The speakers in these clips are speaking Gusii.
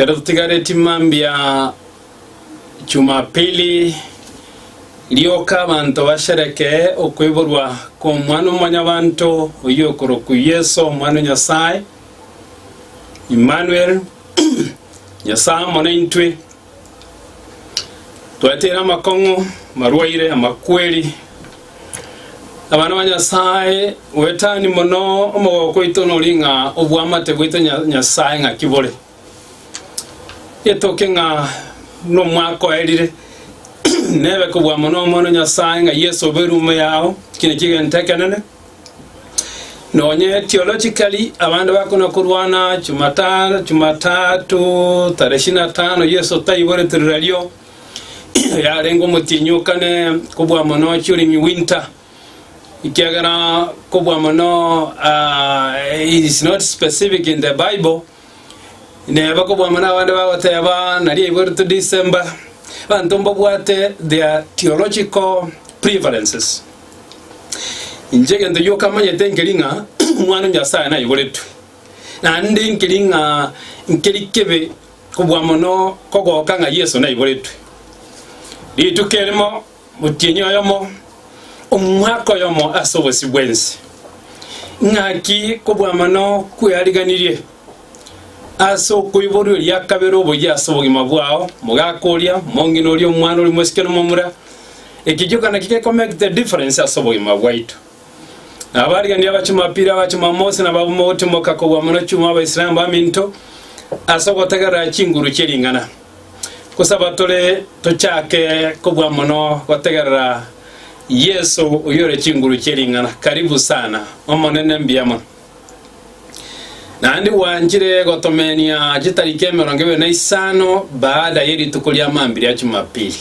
Ekero totigaretie mambia Jumapili, rioka abanto basherekee okoiborwa kw'Omwana-o-mwanyabanto, oyio okorokwa Yeso, Omwana o Nyasae, Immanuel, Nyasae amo naintwe. Twaeteire amakong'u, amarwaire, amakweri. Abana ba Nyasae, goetani mono omogoko oito nori ng'a oboamate bwaito Nyasae ng'aki bore. Getoke ng'a nomwaka oerire, nebe kobua mono Omwana o Nyasae ng'a Yeso obeire ume yao, eki nakio egento ekenene. Nonye theologically abande bakona korwana Jumatano, Jumatatu tarehe ishirini na tano Yeso taiboretwe rirorio, yarenge omotienyi o kane kobua mono during winter, ekiagera kobua mono it is not specific in the bible, Neba kobua mono abande bagoteba nario aiboretwe December, abanto mbabwate their theological preferences. Inche egento gioka manyete nkeri ng'a omwana o Nyasae naiboretwe, naende nkeri ng'a nkeri kebe kobua mono kogoka ng'a Yeso naiboretwe. Rituko erimo Motienyi oyomo, omwaka oyomo ase obosio bw'ense. Ng'aki kobua mono kweariganirie ase okoiborwa eria kabere oboyia ase obogima bwao, mogaka oria, omong'ina oria, omwana oria omosike na omomura. Eki gioka nakio geko make the difference ase obogima bwaito. Abarigania abachumapili, abachumamosi, na abwo mogotimoka kobua mono chuma Abaisilamu baminto ase ogotegerera chinguru chie ring'ana. Gosaba tore tochake kobua mono gotegerera Yeso oyio ore chinguru chie ring'ana. Karibu sana. Omonene mbuya mono. Naende gwanchire gotomenia chitariki 25 baada ye rituko ria mambia ria Jumapili.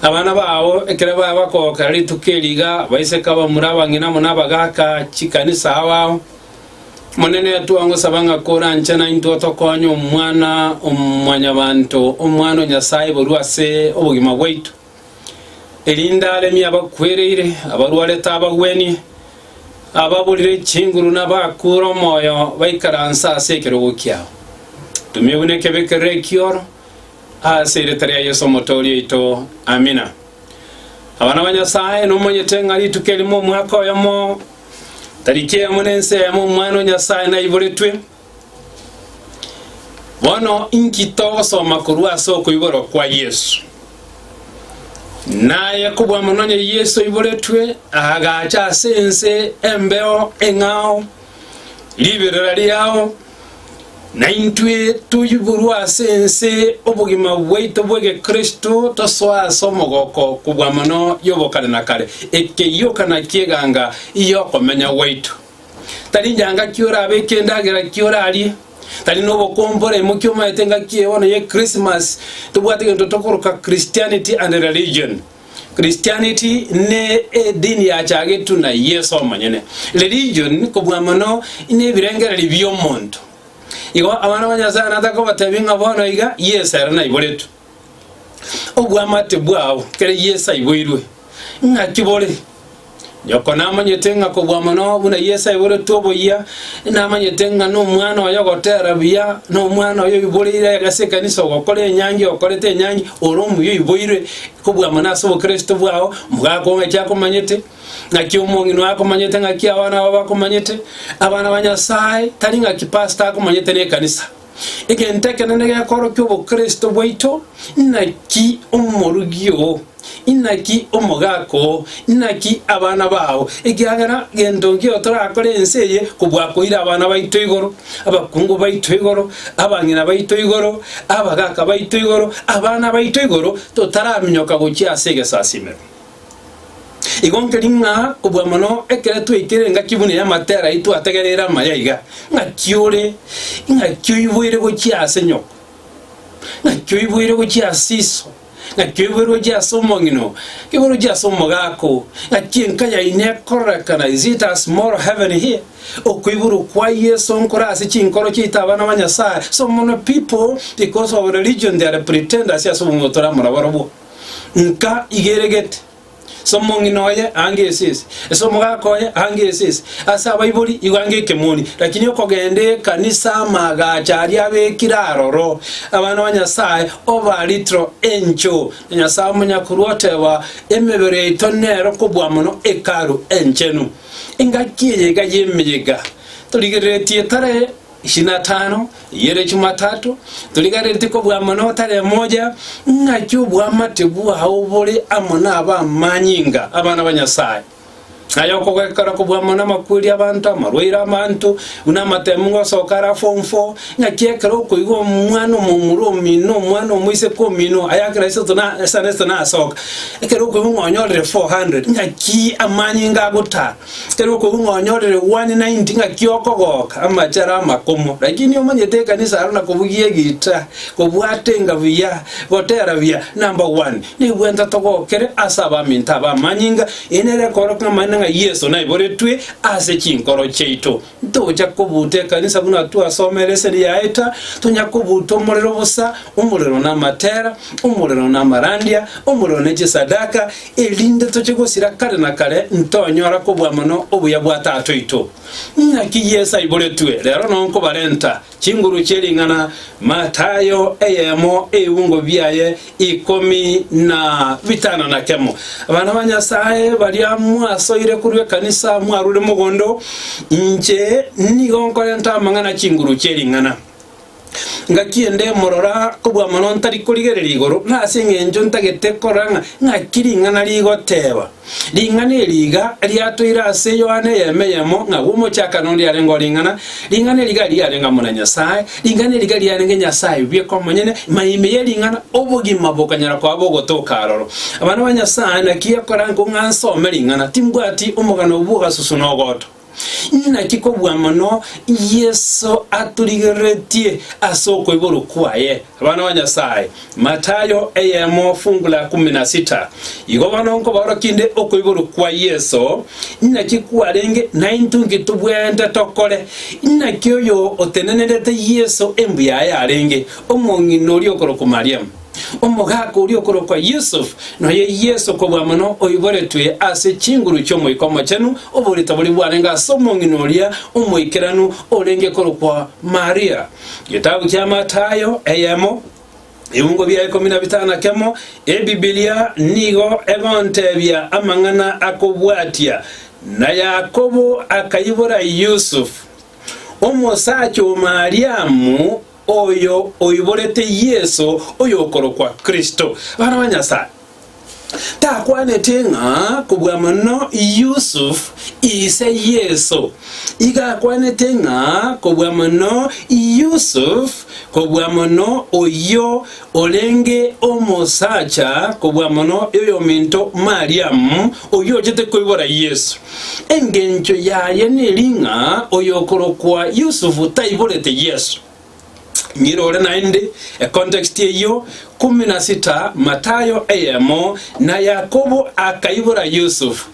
Abana bao ekero baba bakogokera rituko eri iga, abaiseke, abamura, abang'ina amo nabagaaka chikanisa ao ao, Omonene twagosaba ng'a koranche naintwe otokonye omwana o Mwanyabanto, omwana o Nyasae borwa ase obogima bwaito, erinde aremie abakwereire, abarwarete abagwenie, ababorire chinguru na abakure omoyo baikaranse ase ekerogo kiao. Tumie buna ekebekerero ekioro, ase erieta ria Yeso Omotooria oito. Amina. Abana ba Nyasae, nomanyete ng'a rituko erimo omwaka oyomo, tariki eyemo na ense eyemo Omwana o Nyasae naiboretwe. Bono inki togosoma korwa ase okoiborwa kwa Yeso? Naye kobua mono onye Yeso oiboretwe, agacha ase ense embeo eng'ao, riberera riao, na intwe toiborwe ase ense obogima bwaito bw'egekristo tosoe ase omogoko kobua mono y'obokare na kare, ekeyioka nakio eganga y'okomenya gwaito. Tari njanga ki orabeke endagera ki orarie, tari nobokombe oraimokie omaete engaki eye bono ye Christmas, tobwate egento tokoroka Christianity and religion. Christianity ne edini yachagetwe na Yeso omonyene. Religion kobua mono nebirengererio bi'omonto. Igo abana ba Nyasae natakobatebia ng'a bono iga Yeso ere naiboretwe. Obwamate bwao kere Yeso aiboirwe, ng'aki bore? Nyoko namanyete ng'a kobua mono buna Yeso aiboretwe oboyia, namanyete ng'a nomwana oye ogotera buya, nomwana oye oiboreire ase ekanisa ogokora enyangi okorete enyangi, ore omuya oiboirwe kobua mono ase obokristo bwao, omogaka oo ng'aki akomanyete, ng'aki omong'ina oo akomanyete, ng'aki abana bao bakomanyete, abana ba Nyasae, tari ng'aki pastor akomanyete na ekanisa. Egento ekenene gekorokia obokristo bwaito, inaki omorugi oo, inaki omogaka oo, inaki abana bao, ekiagera gento nkio torakore ense eye kobua koira abana baito igoro, abakungu baito igoro, abang'ina baito igoro, abagaka baito igoro, abana baito igoro, totaraminyoka gochia ase egesasimero. Igo nkeri ng'a kobua mono ekero twaikire engaki buna ey'amatera aito twategereire amaya iga, ng'aki ore, ng'aki oiboire gochia ase nyoko, ng'aki oiboire gochia ase iso, ng'aki oiboire gochia ase omong'ina oo, ng'aki oiboire gochia ase omogaka oo, ng'aki enka yaino ekororekana, is it a small heaven here? Okoiborwa kwa Yeso nkore ase chinkoro chiaito abana ba Nyasae, so many people because of religion they are pretenders ase obong'ina tore amo nabarobwo. Nka iga eregete. Ase omong'ina oye ange esese, ase omogaka oye ange esese, ase abaibori igo ange ekemoni. Lakini okogenda ekanisa amagacho aria abekire aroro, abana ba Nyasae obaritro encho. Na Nyasae omonyakorwa oteba, Emebere yaito nero kobua mono Hekalu enchenu. Engaki eye iga y'emeyega torigereretie tare ishirini na tano, eyere Jumatatu, torigereretie kobua mono tarehe moja, ng'aki oboamate bwao bore amo nabamanyinga, abana ba Nyasae. Aye okogekora kobua mono amakweri 'abanto, amarwaire 'abanto, buna amatemu ngosoka ara form four, ng'aki ekero okoigwa omwana omomura omino, omwana omoiseke omino, aye akera ase tona ase tonasoka, ekero okoigwa ng'a onyorire 400, ng'aki amanyinga agotara. Ekero okoigwa ng'a onyorire 190 ng'aki okogoka, amache are amakomo. Lakini omanyete ekanisa aro na kobugia egitaa, kobwata enga buya, gotera buya, number one. Nigwenta togokere ase abaminto aba amanyinga, eye nere ekorokia amaene ng'a Yeso naiboretwe ase chinkoro chiaito. Ntocha kobuta ekanisa buna twasomere eseni yaeta, tonya kobuta omorero bosa, omorero namatera, omorero namarandia, omorero ne chisadaka, erinde toche gosira kare na kare ntonyora kobua mono obuya bwa Tata oito. Naki Yeso aiboretwe, rero noo nkobarenta chinguru chie ring'ana, Matayo eyemo ebiungo biaye ikomi na bitano na kemo. Abana ba Nyasae baria mwasoire korwa ekanisa mwarure mogondo, inche nigo nkorenta amang'ana chinguru chie ring'ana. Ngaki ende morora kobua mono ntari korigereria igoro, na ase engencho ntagete korora ng'a ng'aki ring'ana rigoteba. Ring'ana eri iga riatoire ase Yohana eyemo eyemo, ng'a bw'omochakano ndiarenge o ring'ana, ring'ana eri iga riarenge amo na Nyasae, ring'ana eri iga riarenge Nyasae bweka omonyene, ma ime ye ring'ana obogima bokanyara koba bogotoka aroro. Abana ba Nyasae, naki ekora nko ng'a nsome ring'ana, timbwati omogano bw'ogasusu na ogoto. Naki kobua mono Yeso atorigereretie ase okoiborwa kwaye, abana ba Nyasae. Matayo eyemo fungu la kumi na sita. Igo bono nkobaorokia inde okoiborwa kwa Yeso, naki kwarenge, naintwe nki tobwenerete tokore. Naki oyo otenenerete Yeso embu yaye arenge, omong'ina oria okorokwa Mariamu. Omogaka oria okorokwa Yusufu, noyo Yeso kobua mono oiboretwe ase chinguru chi'Omoika Omochenu, oborito boria bwarenge ase omong'ina oria omoikeranu orenge korokwa Maria. Getabu kia Matayo eyemo, ebiungo bia ikomi na bitano na kemo, Ebibilia nigo egontebia amang'ana akobwatia, Na Yakobo akaibora Yusufu, omosacha o Mariamu, Oyo oiborete Yeso, oyokorokwa Kristo. Abana ba Nyasae, takwanete ng'a kobua mono Yusuf ise Yeso, iga akwanete ng'a kobua mono Yusuf, kobua mono oyio orenge omosacha, kobua mono oyominto Mariamu, oyio ochete koibora Yeso. Engencho yaye neri ng'a oyokorokwa Yusufu taiborete Yeso. Nyirore naende econtext eyio, kumi na sita, Matayo eyemo, Na Yakobo akaibora Yusufu,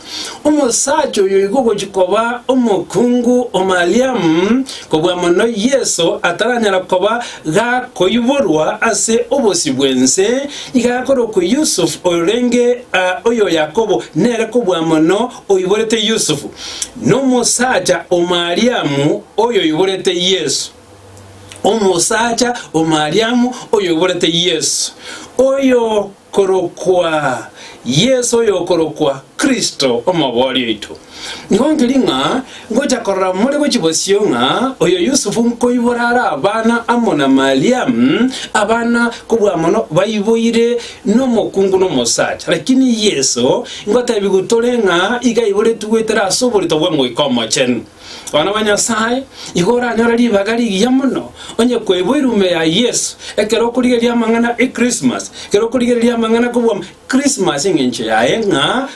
omosacha oyo igo ogochia koba omokungu o Mariamu, kobua mono Yeso ataranyara koba gakoiborwa ase obosio bw'ense, iga akorokwa Yusufu orenge oyo Yakobo nere kobua mono oiborete Yusufu, nomosacha o Mariamu oyoiborete Yeso. Omosacha o Mariamu oyoiborete Yeso, oyokorokwa Yeso oyokorokwa Kristo Omoboori oito. Nigo nkeri ng'a ngocha korora more gochia bosio ng'a oyo Yusufu nkoibora are abana amo na Mariamu, abana kobua mono baiboire nomokungu nomosacha. Lakini Yeso ngotebigwa tore ng'a iga aiboretwe goetera ase oborito bw'Omoika Omochenu. Abana ba Nyasae, igo oranyore ribaga rigiya mono onye kwaiboirwe ime ya Yeso, ekero okorigereria amang'ana e Christmas, ekero okorigereria amang'ana kobua Christmas engencho yaye ng'a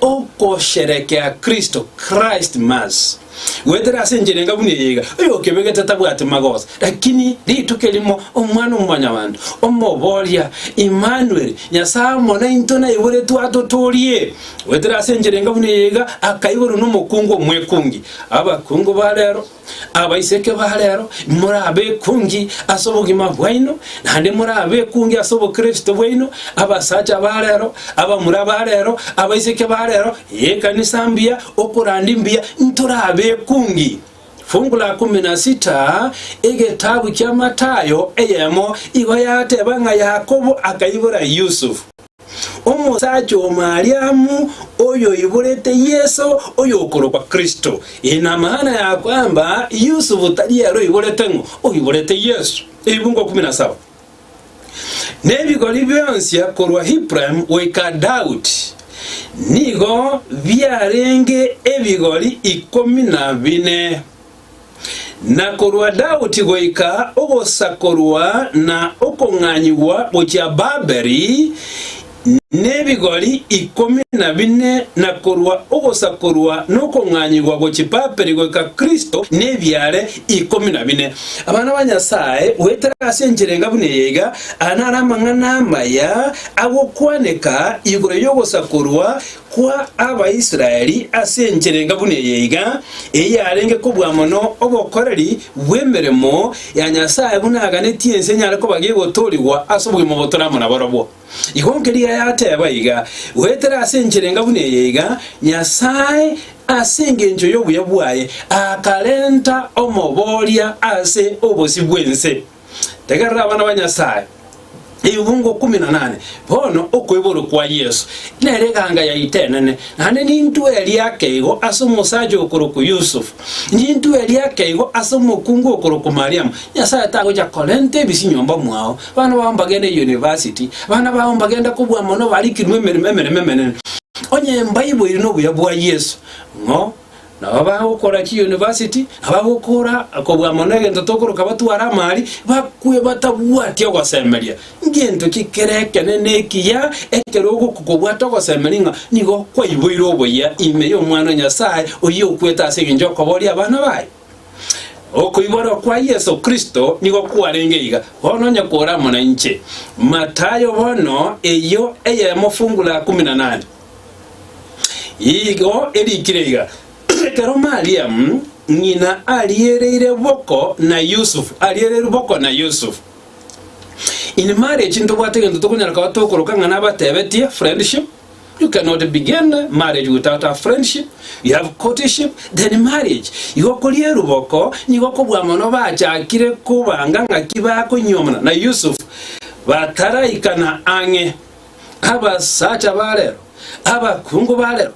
okosherekea Kristo, Christ Mass. Goetera ase enchera enga buna eye iga, oyokebegete tabwati magoso. Lakini rituko erimo Omwana o mwanyabanto, Omoboria, Imanueli, Nyasae amo naintwe naiboretwe atotoorie. Goetera ase enchera enga buna eye iga, akaiborwa nomokungu omwekungi. Abakungu ba rero, abaiseke ba rero, more abekungi ase obogima bwaino, naende more abekungi ase obokristo bwaino, abasacha ba rero, abamura ba rero, abaiseke ba rero, ekanisa mbuya, okorandia mbuya, ntore abekungi. Fungu la kumi na sita, egetabu kia Matayo eyemo igo yateba ng'a Yakobo akaibora Yusufu, omosacha o Mariamu, oyoiborete Yeso, oyokorokwa Kristo. Eye namang'ana ya kwamba Yusufu tari ere oiborete ng'o? Oiborete Yeso. Ebibungo kumi na saba. Nebigori bionsi korwa Ibrahimu goika Daudi nigo biarenge ebigori ikomi na bine, na korwa Daudi goika ogosakorwa na okong'anyigwa gochia Babeli nebigori ikomi na bine, na korwa ogosakorwa na okong'anyigwa gochia Babeli goika Kristo nebiare ikomi na bine. Abana ba Nyasae, goetera ase enchera enga buna eye iga, aya naro amang'ana amaya agokwaneka igoro y'ogosakorwa kwa Abaisraeli ase enchera enga buna eye iga, eyio yarenge kobua mono obokoreri bw'emeremo ya Nyasae buna aganetie ense enyare koba gegotoorigwa ase obogima obo tore amo nabarobwo. Igo nkeria yateba iga, Goetera ase enchera enga buna eye iga, Nyasae ase engencho y'obuya bwaye akarenta omoboria ase obosio bw'ense. Tegerera abana ba Nyasae, ebibungo kumi na nane, Bono okoiborwa kwa Yeso nere eganga yaito enene, naende nintwe eria akeigo ase omosacha okorokwa Yusufu, nintwe eria akeigo ase omokungu okorokwa Mariamu. Nyasae tagocha korenta ebisio nyomba mwao, Abana bao mbagende university, abana bao mbagende kobua mono barikirwe emeremo emeremo emenene. Onye mbaiboire nobuya bwa Yeso, ng'o nabo bagokora chiuniversity, abagokora kobua mono egento tokoroka batware amari, bakwe batabwati ogosemeria. Ngento ki kere ekenene ekiya ekero ogokwa kobwate ogosemeria ng'a nigo kwaiboire oboyia ime y'Omwana o Nyasae oyio okwete ase engencho y'okoboria abana baye? Okoiborwa kwa Yeso Kristo nigo kwarenge iga, Bono onye kore amo nainche. Matayo bono eyio eyemo fungu la kumi na nane. Igo erikire iga, Ekero Mariamu ng'ina ariereire boko na Yusufu, ariereirwe boko na Yusufu. In marriage ntobwate egento tokonyara koba tokoroka ng'a nabatebetie friendship, You cannot begin marriage without a friendship, you have courtship, then marriage. Igo koria eruboko nigo kobua mono bachakire kobanga ng'aki bakonyuomana na Yusuf bataraikana ang'e. Abasacha ba rero, abakungu ba rero,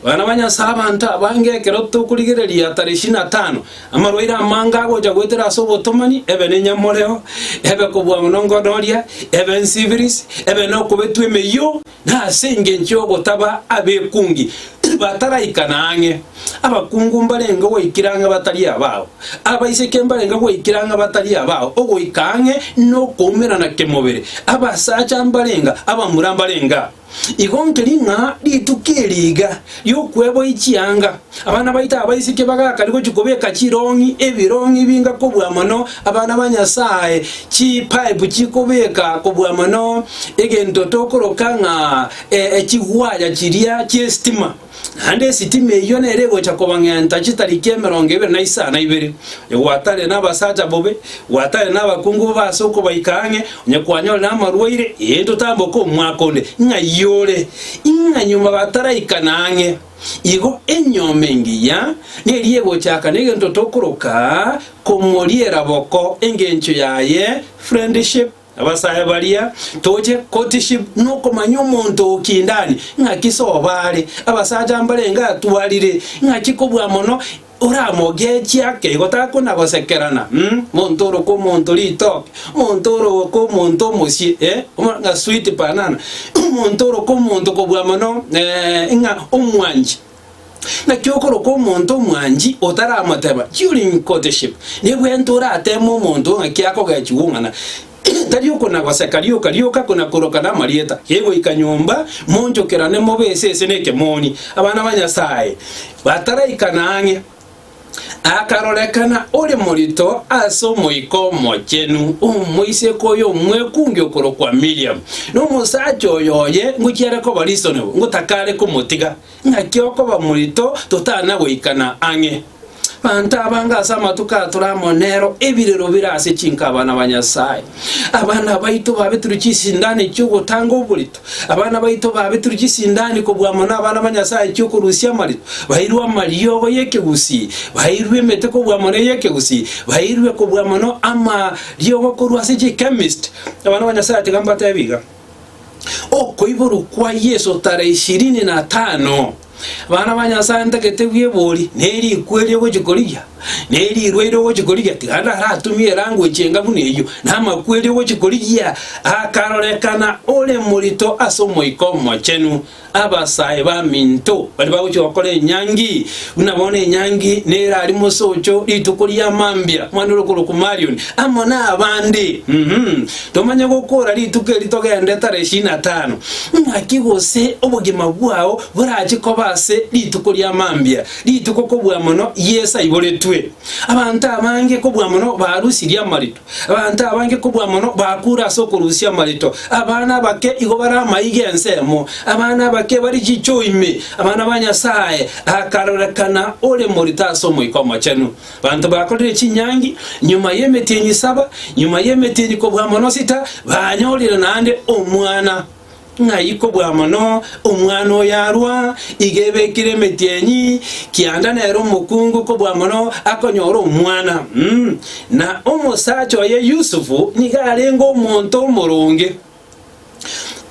bana ba Nyasae abanto abange ekero tokorigereria tarehe ishirini na tano, amarwaire amange agocha goetera ase obotomani, ebe nenyamoreo, ebe kobua mono ngonoria, ebe nsibiris, ebe nokobetwa emeyio, Na ase engencho y'ogotaba abekungi bataraikana ang'e, abakungu mbarenge goikera ang'e batari abao, abaiseke mbarenge goikera ang'e batari abao, ogoika ang'e nokoumerana kemobere, abasacha mbarenga, abamura mbarenga. Igo nkeri ng'a rituko eri iga ri'okweboyia chianga, abana baito abaiseke bagakari gochia kobeka chirong'i, ebirong'i binga kobua mono abana ba Nyasae, chipipe chikobeka kobua mono egento tokoroka ng'a chigwaya chiria chi'esitima. Naende esitima eyio nere egocha kobang'enta chitariki emerongo ebere na isano na ibere. Onye gwatare nabasacha bobe, gwatare nabakungu bobe ase okobaika ang'e, onye kwanyorire amarwaire, ee totamboke omwaka onde, ng'ai ore? Ing'a nyuma bataraikana ang'e. Igo enyoma engiya neria egochaka negento tokoroka komoriera boko engencho yaye friendship. Abasae baria toche courtship nokomanya omonto o kindani ng'aki sobo are, abasacha mbarenge atwarire ng'aki kobua mono oramogechi ake igo takona gosekerana mm monto oroka omonto ritoke, omonto oroka omonto omosie eh ng'a sweet banana, omonto oroka omonto kobua mono ng'a omwanchi. Naki okoroka omonto omwanchi otaramoteba during courtship? Nebwente orateme omonto ng'aki akogechigwa ng'ana tari okona goseka rioka rioka kona koroka namarieta gegoika nyomba monchokerane mobe esese nekemoni. Abana ba Nyasaye bataraikana ang'e. Akarorekana ore morito ase Omoika Omochenu, omoiseke oyo omwekungi okorokwa Miriamu, na omosacha oyo oye ngochia are koba risonebo, ngotaka are komotiga. Ng'aki okoba morito totana goikana ang'e? Banto abange ase amatuko aya tore amo nero, ebirero bire ase chinka abana ba Nyasae. Abana baito babetirwe chisindani chi'ogotanga oborito. Abana baito babetirwe chisindani kobua mono abana ba Nyasae chi'okorusia amarito. Bairwe amariogo y'ekegusii, bairwe emete kobua mono ey'ekegusii, bairwe kobua mono amariogo korwa ase chikemist. Abana ba Nyasae tiga mbatebi iga. Okoiborwa kwa Yeso tarehe ishirini na tano. Abana ba Nyasae ntagete bwebori, nerikwe erio ogochia korigia, nerirwa erio ogochia korigia, tiga ndaratumie elanguage enga buna eyio, na amakwe erio ogochia korigia, akarorekana ore morito ase Omoika Omochenu. Abasae baminto baria bagochia gokora enyangi, buna bono enyangi nere aria mosocho rituko ria mambia, omwana ore okorokwa Marion, amo nabande. Uhum. Tomanye gokora rituko eri togende tarehe ishirini na tano. Ng'aki gose obogima bwao borache koba ase rituko ria mambia, rituko kobua mono Yeso aiboretwe? Abanto abange kobua mono barusirie amarito. Abanto abange kobua mono bakure ase okorusia amarito. Abana abake igo bare amaiga ensemo, abana abake bare chichoo ime, abana ba Nyasae, akarorekana ore morito ase Omoika Omochenu. Abanto bakorire chinyangi nyuma y'emetienyi saba, nyuma y'emetienyi kobua mono sita, banyorire naende omwana. Ng'ai kobua mono omwana oyo arwa, iga ebekire emetienyi kianda nere omokungu kobua mono akonyora omwana. Mm. Na omosacha oye Yusufu nigo arenge omonto omoronge.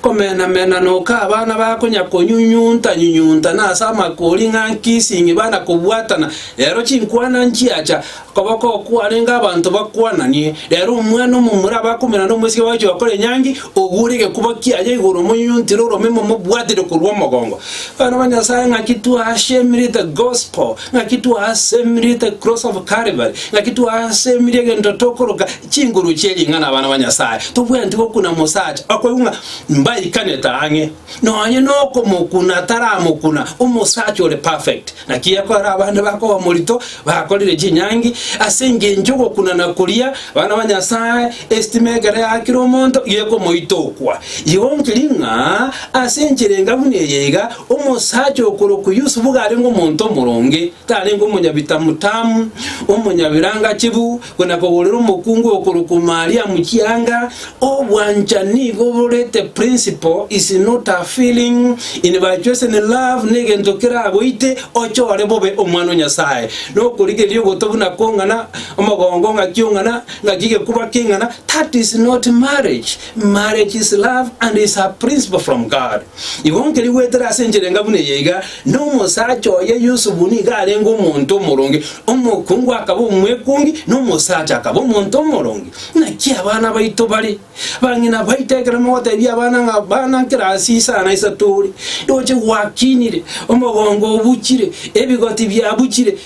Komena-mena noka abana bakonya konyunyunta-nyunyunta nase amakori ng'a nkising'i bana kobwatana, rero chinkwana nchiacha, Koboko okwarenge abanto bakwananie. Rero omwana omomura abakomena nomoiseke bagochia gokora enyangi, ogure egekuba kiaye igoro omonyunyuntire oromeme omobwatire korwa omogongo. Abana ba Nyasae ng'aki twashemirie the gospel, ng'aki twasemirie the cross of Calvary, ng'aki twasemirie egento tokoroka chinguru chie ring'ana abana ba Nyasae. Tobwenereti gokuna mosacha okoigwa ng'a mbaikanete ang'e, nonye nokomokuna taramokuna, omosacha ore perfect. Naki ekero abande bakoba morito bakorire chinyangi, ase engencho y'ogokunana koria, abana ba Nyasae, esitima ekero yaakire omonto gekomoita okwa. Igo nkeri ng'a ase enchera enga buna eye iga, omosacha okorokwa Yusufu iga arenge omonto omoronge, tarenge omonyabitamutamu, omonyabirangachibu, kona kogorera omokungu okorokwa Mariamu chianga, Obwanchani nigo borete principle is not a feeling, infatuation love negento keragoite ochore bobe omwana o Nyasae. Nokorigereria ogoto buna kong'ana, omogongo ng'aki ong'ana, ng'aki gekuba keng'ana, that is not marriage. Marriage is love and is a principle from God. Igo nkeri goetera ase enchera enga buna eye iga, na omosacha oye Yusufu nigo arenge omonto omoronge, omokungu akaba omwekungi, na omosacha akaba omonto omoronge. Naki abana baito bare? Bang'ina baito ekero mogotebia abana ng'a bana nkerasi isano isato ore, ndoche gwakinire, omogongo obuchire, ebigoti biabuchire.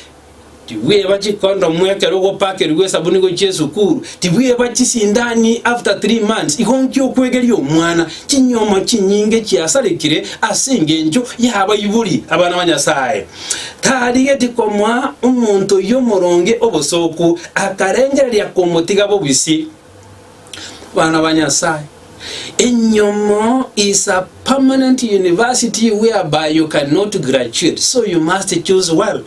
Tibweba chikondomu ekero ogopakerigwa esabuni gochia esukuru, tibweba chisindani after 3 months, igo nki okwegeria omwana? Chinyoma chinyinge chiasarekire ase engencho y'abaibori abana ba Nyasae. Tarigeti komoa omonto oyio omoronge obosooku, akarengereria komotiga bobisi. Abana ba Nyasae, enyomo is a permanent university whereby you cannot graduate, so you must choose well.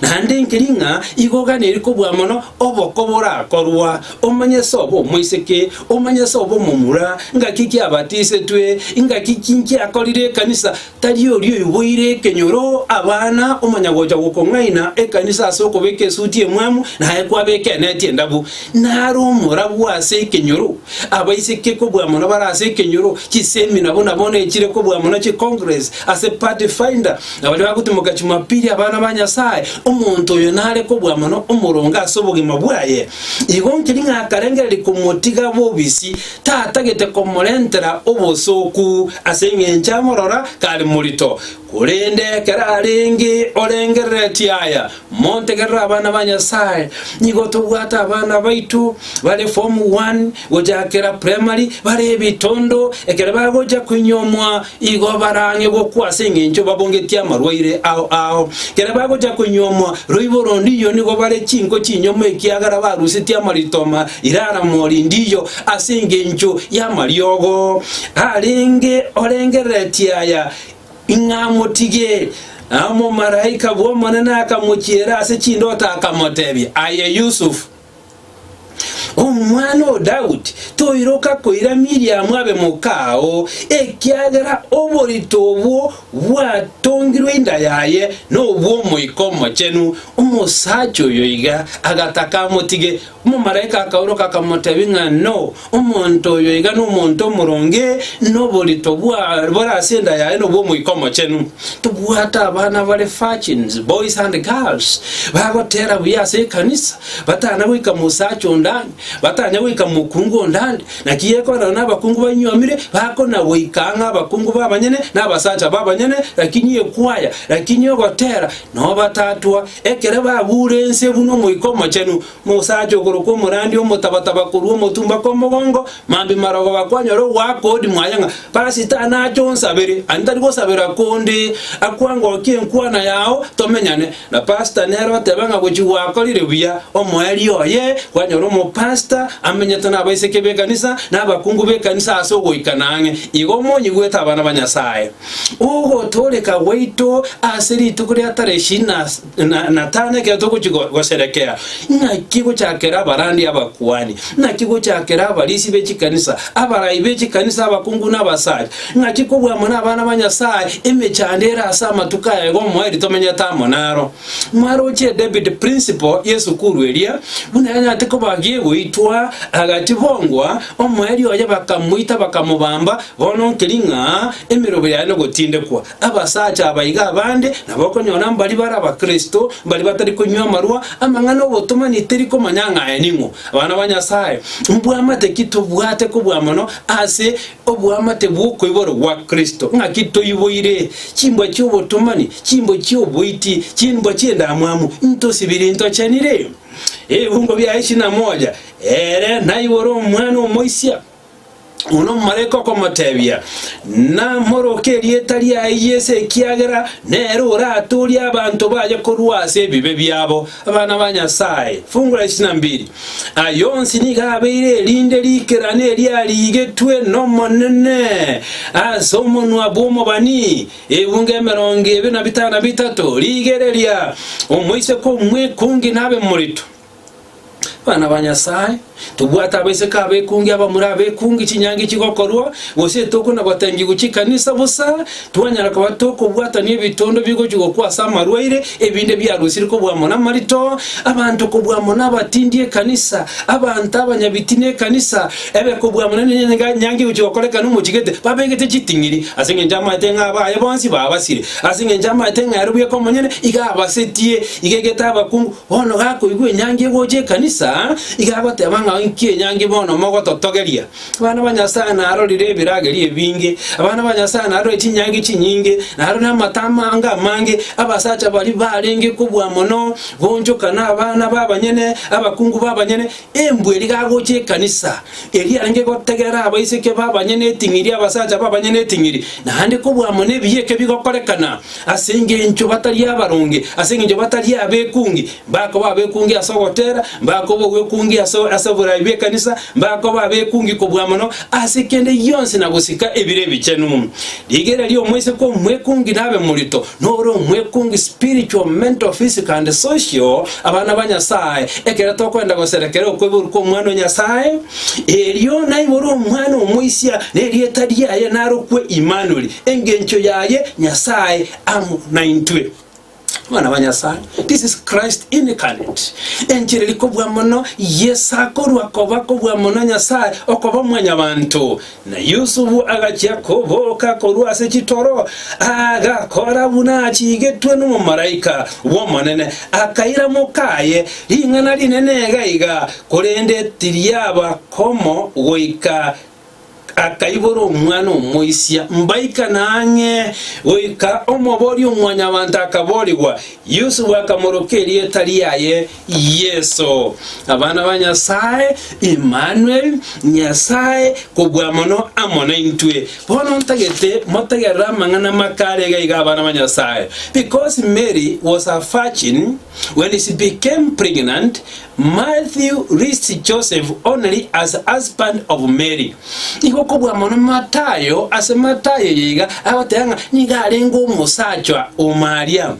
Naende nkeri ng'a igo oganeiri kobua mono oboko borakorwa, omanye ase obe omoiseke, omanye ase obe omomura, ngaki ki abatisetwe, ngaki ki nkiakorire ekanisa, Tari oria oiboire ekenyoro abana omanya gocha gokong'aina ekanisa ase okobeka esuti emwamu, naye kwabeka eneti endabu. Naro omorabu ase ekenyoro, abaiseke kobua mono bare ase ekenyoro, chisemina buna bono echire kobua mono chicongress ase party finder, na baria bagotimoka chumapili abana ba Nyasae, omonto oyo nare kobua mono omoronge ase obogima bwaye. Igo nkeri ng'a akarengereria komotiga bobisi, Tatagete komorentera obosooku, ase engencho amorora kare morito. Korende ekero arenge orengereretie aya, montegerere abana ba Nyasae, nigo tobwate abana baito bare form one gochakera primary bare ebitondo, ekero bagocha konyuomwa igo barang'e gokwa ase engencho babongetie amarwaire ao ao. Ekero bagocha konyuomwa roibo rondiyo nigo bare chinko chinyomo ekiagera barusetie amaritoma irara morindiyo ase engencho y'amariogo. Arenge orengereretie aya Ing'amotige. Na omomalaika bw'Omonene akamochiera ase chindoto akamotebia, Aye Yusufu, omwana o Daudi, toiroka koira Miriamu abe mokao, ekiagera oborito obwo bwatongirwe inda yaye nobw'Omoika Omochenu. Omosacha oyo iga agataka amotige. Omomalaika akaoroka akamotebia ng'a no, omonto oyo iga nomonto omoronge, noborito bore ase enda yaye nobw'Omoika Omochenu. Tobwate abana bare virgins, boys and girls, bagotera buya ase ekanisa, batana goika mosacha onde ande, batanya goika mokungu onde ande. Naki gekorora nabakungu banywomire, bakona goika ang'e abakungu b'abanyene na abasacha b'abanyene, lakini ekwaya, lakini ogotera, nobatatwa, Ekero babuure ense buna Omoika Omochenu, mosacha okorokwa omorandia omotabataba korwa omotumbako omogongo, mambia marogoba kwanyora ogoaka odi mwaye ng'a, Pastor nache onsabere, aye ntari gosabera konde, akwangokia enkwana yao, tomenyane. Na pastor nere oteba ng'a gochia gwakorire buya, omoerio oye, kwanyora omopastor amenyete nabaiseke b'ekanisa, na abakungu b'ekanisa ase ogoikana ang'e. Igo monyigwete abana ba Nyasae. Ogotooreka gwaito ase rituko ria tarehe ishirini na tano ekero togochia goserekea, naki gochakera abarandi abakuani, naki gochakera abarisia be chikanisa, abarai be chikanisa abakungu na abasacha, ng'aki kobua amo nabana ba Nyasae emechando ere ase amatuko aya iga omoerio tomenyete amo naro. Mwaroche David principal y'esukuru eria, buna yanyarete koba gegoitwa, agatibongwa, omoerio oye bakamoita bakamobamba, Bono nkeri ng'a emerobo yaye nogotindekwa. Abasacha aba iga abande nabo okonyora mbari bare abakristo, mbari batari konywa amarwa, amang'ana obotomani teri komanya ng'a aye ning'o. Abana ba Nyasae, mbwamate ki tobwate kobua mono ase oboamate bw'okoiborwa gwa Kristo? Ng'aki toiboire? Chimbwa chi'obotomani, chimbwa chi'oboiti, chimbwa chi'endamwamu, ntosibiri ntochenire? Ebibungo biaye ishirini na moja, Ere naibore omwana omoisia. Buna omomalaika okomotebia, Namoroke erieta riaye Yeso, ekiagera nere oratoorie abanto baye korwa ase ebibe biabo. Abana ba Nyasae, fungu la isini na mbili. Aya onsi nigo abeire erinde riikerane eriarigetwe n'Omonene ase omonwa bw'omobani, ebungo emerongo ebere na bitano na bitato, Rigereria, omoiseke omwekungi nabe morito. Abana ba Nyasae, tobwate abaiseke abekungi, abamura abekungi, chinyangi chigokorwa, gose tokona gotengigwa chikanisa bosa, twanyara koba tokobwatania ebitondo bigochia gokwa ase amarwaire, ebinde biarusire kobua amo namarito, abanto kobua amo nabatindi ekanisa, abanto abanyabiti nekanisa, ebe kobua amo nenyangi egochia gokorekana omochigete, babegete chiting'iri, ase engencho amaete ng'a abaye bonsi babasire, ase engencho amaete ng'a ere bweka omonyene iga abasetie, iga egete abakungu. Bono gakoigwa enyangi egocha ekanisa, iga agoteba ng'a inki enyangi bono mogototogeria? Abana ba Nyasae narorire ebiragerio ebinge, abana ba Nyasae narorire chinyangi chinyinge, narorire amata amange amange, abasacha baria barenge kobua mono, goonchoka na abana b'abanyene, abakungu b'abanyene, embwa eria gagocha ekanisa, eria yarenge gotegera abaiseke b'abanyene eting'iri, abasacha b'abanyene eting'iri, naende kobua mono ebiya eke bigokorekana. Ase engencho batari abaronge, ase engencho batari abekungi, mbakoba abekungi ase ogotera, mbakoba ogwekungi ase ase oborai bw'ekanisa, mbakoba abekungi kobua mono ase kende gionsi na gosika ebiro ebichenu. Rigereria omoiseke omwekungi nabe morito, nore omwekungi spiritual, mental, physical and social, abana ba Nyasae, ekero tokoenda goserekera okoiborwa kw'Omwana o Nyasae, erio naibore omwana omoisia, na erieta riaye narokwe Imanueli, Engencho yaye Nyasae amo naintwe. Abana ba Nyasae, this is Christ incarnate. Enchera eri kobua mono Yeso akorwa koba kobua mono Nyasae okoba mwanyabanto. Na Yusufu agachia koboka korwa ase chitoro, agakora buna achigetwe nomomalaika bw'Omonene, akaira mokaye ring'ana rinene iga iga, korende tiriaba komo goika. Akaibora omwana omoisia, mbaikane ang'e goika omoboria o Mwanyabanto akaborigwa, Yusufu akamoroka erieta riaye Yeso. Abana ba Nyasae, Imanueli, Nyasae kobua mono amo naintwe. Bono ntagete motegerere amang'ana makare iga iga abana ba Nyasae. Because Mary was a virgin when she became pregnant, Matthew lists Joseph only as husband of Mary. Igo kobua mono Matayo, ase Matayo eye iga agoteba ng'a nigo arenge omosacha o Mariamu,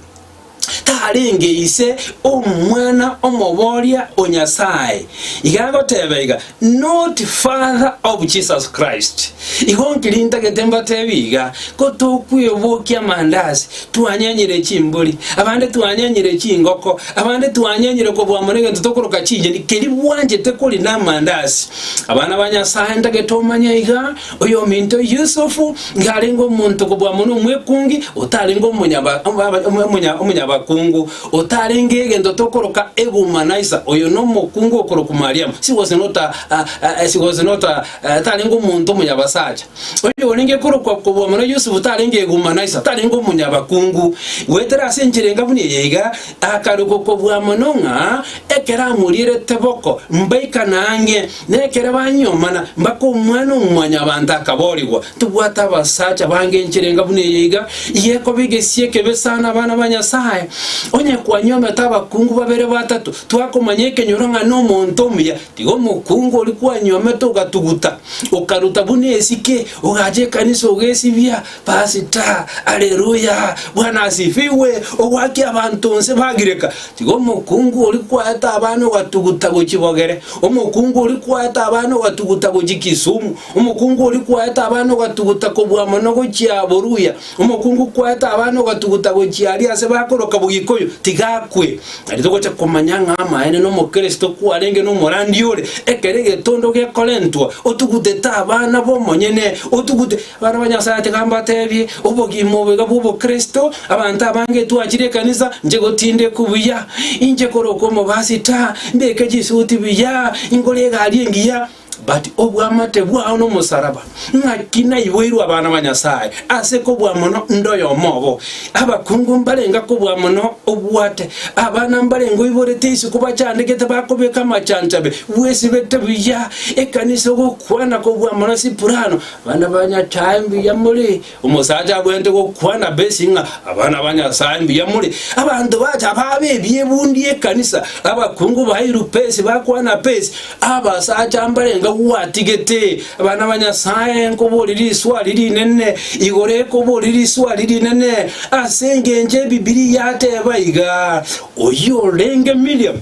tarenge ise omwana omoboria o Nyasae. Iga agoteba iga, not father of Jesus Christ. Igo nkeri ntagete mbatebi iga, ko tokwebokia amandasi, twanyenyire chimbori, abande twanyenyire chingoko, abande twanyenyire kobua mono egento tokoroka chinyeni, keria bwanchete koria namandasi. Abana ba Nyasae ntagete omanye iga, oyominto Yusufu iga arenge omonto kobua mono omwekungi, otarenge omonyaba omonya omonyabakungu, otarenge egento tokoroka egumanaisa, oyo nomokungu okorokwa Mariamu, she was not a, a, she was not a, tarenge omonto omonyabasacha. Oyo orenge korokwa kobua mono Yusufu tarenge egumanaisa, tarenge omonyabakungu. Goetera ase enchera enga buna eye iga, akarokwa kobua mono ng'a ekero amorierete boko, mbaikane ang'e, na ekero banyomana, mbaka omwana o mwanyabanto akaborigwa. Tobwate abasacha bange enchera enga buna eye iga, iga ekoba egesio ekebe sana abana ba Nyasae. Onye kwanyomete abakungu babere batato, twakomanya ekenyoro ng'a nomonto omuya, Tiga omokungu oria kwanyuomete ogatuguta, okaruta buna esike, ogacha ekanisa ogesibia, Pastor, Aleluya, Bwana asifiwe, ogoakia abanto onsi bagireka. Tiga omokungu oria kwaete abana ogatuguta gochia bogere, omokungu oria kwaete abana ogatuguta gochia Kisumu, omokungu oria kwaete abana ogatuguta kobua mono gochia Boruya, Omokungu kwaete abana ogatuguta gochia aria ase bakoroka Bogikoyo, tiga akwe. Nario togocha komanya ng'a amaene nomokristo kwarenge nomorandi ore, ekero egetondo gekorentwa, otugutete abana b'omonyene, otugute abana ba Nyasae tiga mbatebie, obogima obo iga bw'obokristo, abanto abange twachire ekanisa, inche gotindekwa buya, inche korokwa omobasita, mbeke chisuti buya, ingore egari engiya. But obwamate bwao nomosaraba, ng'aki naiboirwe abana ba Nyasae, ase kobua mono ndoyomo obo. Abakungu mbarenga kobua mono obwate, abana mbarenga oiborete isiko bachandegete bakobeka amachanchabe, bwesibete buya, ekanisa ogokwana kobua mono sipurano, abana ba Nyasae mbuya more, Omosacha agwenerete gokwana besi ng'a abana ba Nyasae mbuya more. Abanto bacha babe ebiebundi ekanisa, abakungu bairwe pesi bakwana pesi, abasacha mbarenga gwatigete. Abana ba Nyasae nkoboria riswali rinene, igoro ekoboria riswali rinene, ase engencho Ebibilia yateba iga, Oyio orenge Miriam.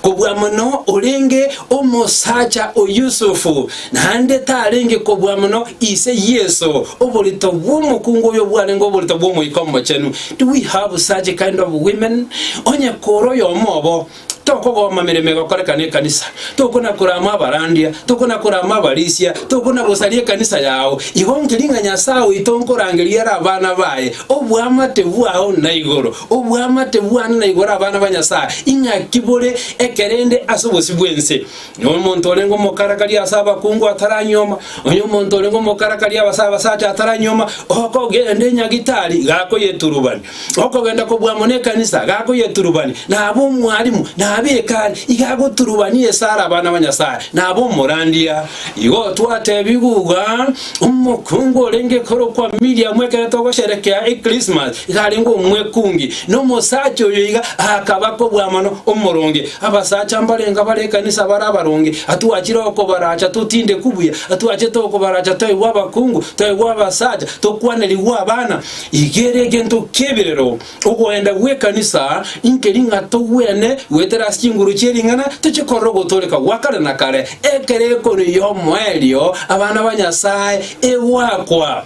Kobua mono orenge omosacha o Yusufu, naende tarenge kobua mono ise Yeso. Oborito bw'omokungu oyo bwarenge oborito bw'Omoika Omochenu. Do we have such kind of women? Onye kore oyomo obo, tokogoma meremo egokorekana ekanisa, tokona korama abarandia, tokona korama abarisia, tokona gosaria ekanisa yao. Igo nkeri ng'a Nyasae oito nkorangeria ere abana baye, oboamate bwao na igoro. Oboamate bwane na igoro abana ba Nyasae, ing'aki bore ekerende ase obosio bw'ense. Onye omonto orenge omokarakari ase abakungu ataranyuoma, onye omonto orenge omokarakari ase abasacha ataranyuoma, okogenda enyagitari gakoyeturubani, okogenda kobua mono ekanisa gakoyeturubani, nabe omwalimu, nabe ekari, iga agoturubania esara abana ba Nyasae, nabe omorandia. Igo twatebigwe iga, omokungu orenge korokwa Miriamu ekero togosherekea Ekrismasi, iga arenge omwekungi, na omosacha oyo iga akaba kobua mono omoronge. Abasacha mbarenge bare ekanisa bare abaronge, atwachire okobaracha totindekwe buya, atwachete okobaracha toigwe abakungu, toigwe abasacha, tokwanerigwe abana. Iga ere egento ki'ebirero. Ogoenda gw'ekanisa inkeri ng'a togwene goetera ase chinguru chie ring'ana tochie korora ogotooreka gwa kare na kare, ekero ekonu y'omoerio abana ba Nyasae egwakwa.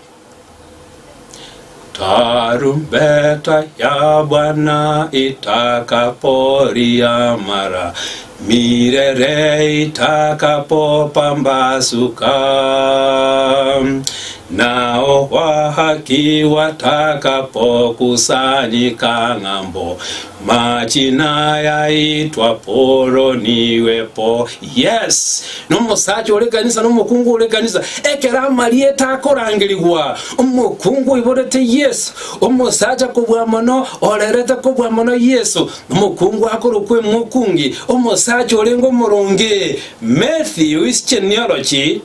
Tarumbeta ya Bwana itakapolia mara. Mirere itakapopambasuka, nao wa haki watakapokusanyika ng'ambo, machina yaitwa poroniwepo. Yes, nomosacha ore ekanisa na omokungu ore ekanisa, ekero amarieta akorangerigwa, omokungu oiborete Yeso, omosacha kobua mono orerete kobua mono Yeso, Omokungu akorokwa emokungi, omosacha orenge omoronge. Matthew's genealogy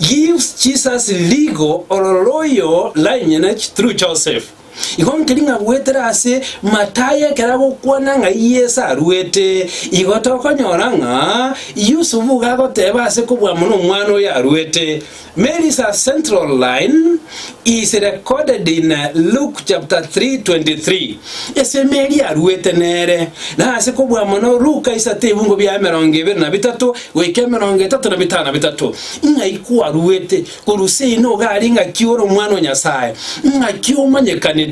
gives Jesus legal or royal lineage through Joseph. Igo nkeri ng'a goetera ase Matayo ekero agokwana ng'a Yeso aruete, igo tokonyora ng'a Yusufu iga agoteba ase kobua mono omwana oyo aruete. Mary's central line is recorded in Luke chapter 3 23. Ase Mary aruete nere, na ase kobua mono Luka isato ebungo bia 23 goika 35 na 3. Ng'ai kwaruete korwa seino iga aria ng'aki ore omwana o Nyasae? Ng'aki omanyekanete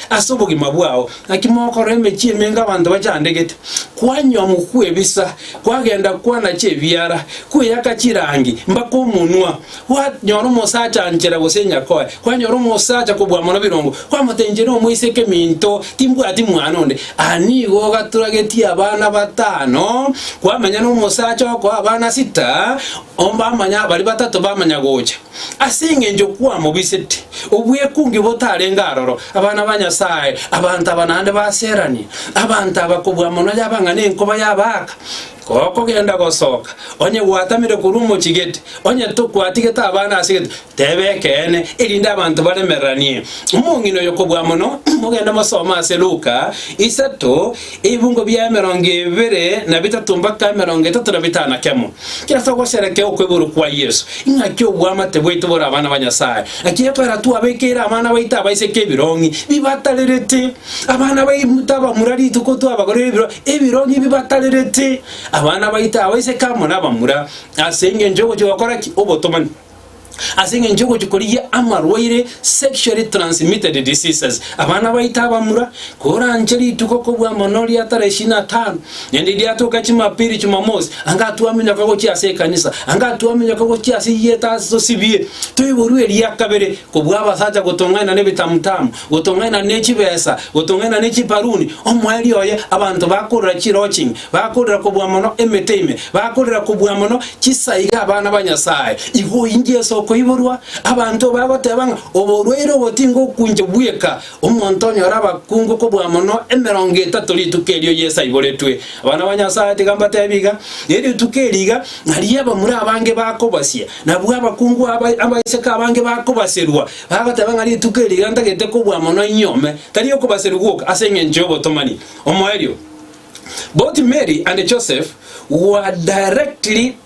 ase obogima bwao? Naki mokorora emechie emenge abanto bachandegete, kwanywa mokwebisa, kwagenda kwanacha ebiara, kweyaka chirangi mpaka omonwa, kwanyora omosacha nchera gose enyakoe, kwanyora omosacha kobua mono birongo, kwamotebia inche nomoiseke minto, timbwati mwana onde. Aa nigo ogaturagetie abana batano, kwamenya nomosacha okoa abana sita, bamanya baria batato bamanya gocha. Ase engencho kwamobisete obwekungi botarenge aroro, abana ba Nyasae, abanto aba naende baseranie, abanto aba kobua mono yaba ng'a nenkoba y'abaaka. Gokogenda gosoka, onye gwatamire korwa omochie gete, onye tokwatigete abana ase gete, teba ekeene, erinde abanto baremereranie. Omong'ina oyo kobua mono, mogende mosome ase Luka isato, ebibungo bia 23 mpaka 35. Kera togosherekea okoiborwa kwa Yeso, ing'aki oboamate bwaito bore abana ba Nyasae? Naki ekwera twabekeire abana baito abaiseke ebirong'i bibatarerete? Abana baito abamura rituko twabagorire ebiro ebirong'i bibatarerete. Abana baito abaiseke amo nabamura, ase engencho y'ogochia gokora ki? Obotomani. Ase engencho y'ogochia korigia amarwaire, sexually transmitted diseases, abana baito abamura, koranche rituko kobua mono ria tarehe ishirini na tano, naende riatoka chumapili, chumamosi, anga twaminyoka gochia ase ekanisa, anga twaminyoka gochia ase eyieta ase tosibie, toiborwe eria kabere, kobua abasacha gotong'aina nebitamutamu, gotong'aina ne chibesa, gotong'aina ne chiparuni, omoerio oye abanto bakorera chiroching, Bakorera kobua mono emete ime, bakorera kobua mono chisaiga abana ba Nyasae. Igo inche ase okoiborwa, abanto bagoteba ng'a oborwaire obo tingokuncha bweka, omonto onyore abakungu kobua mono 30 rituko erio Yeso aiboretwe. Abana ba Nyasae tiga mbatebi iga, nerituko eri iga nario abamura abange bakobasia, nabwo abakungu abaiseke abange bakobaserwa, bagoteba ng'a rituko eri iga ntagete kobua mono inyome, tari okobaserwa gwoka ase engencho y'obotomani. Omoerio. Both Mary and Joseph were directly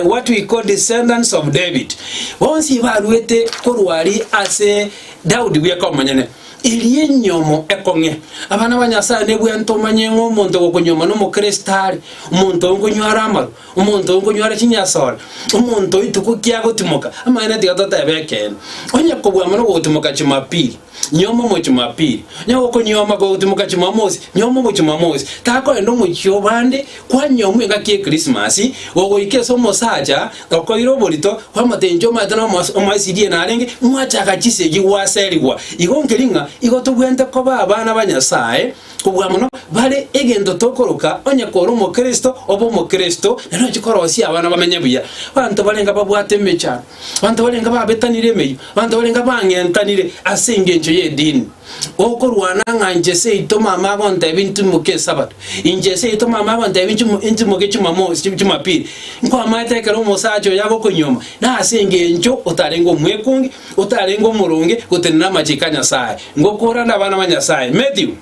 what we call descendants of David. Bonsi baruete korwa aria ase Daudi bweka omonyene. Eria enyomo ekong'e. Abana ba Nyasae nebwenerete omanye ng'a omonto gokonyuoma nomokristo are, omonto oyo nkonyware amarwa, omonto oyo nkonyware chinyasore, omonto oyo ituko ki agotimoka. Amaene tiga totebe ekeene. Onye kobua mono gogotimoka Jumapili, Nyoma omo Jumapili, onye gokonyuoma gogotimoka Jumamosi, nyoma omo Jumamosi. Takoenda omochie obande, kwanyomwa engaki ye Krismasi, gogoika ase omosacha okoire oborito, kwamotebia inche omanyete na omoesirie narenge, mwachaka chisegi gwaserigwa. Igo nkeri ng'a igo tobwenerete koba abana ba Nyasae, kobua mono bare egento tokoroka onye kore omokristo obe omokristo, naende ochie korosia abana bamenye buya. Abanto barenge babwate emechando. Abanto barenge babetanire emeyio, abanto barenge bang'entanire ase engencho y'edini. Okorwana ng'a inche seito mama agontebia ntimoke esabato, inche seito mama agontebia ntimoke chumamosi, chumapili. Nkwamaete ekero omosacha oyo agokonyuoma, nase engencho otarenge omwekungi, otarenge omoronge, gotenena amachiko a Nyasae. Ngokorande abana ba Nyasae. Matthew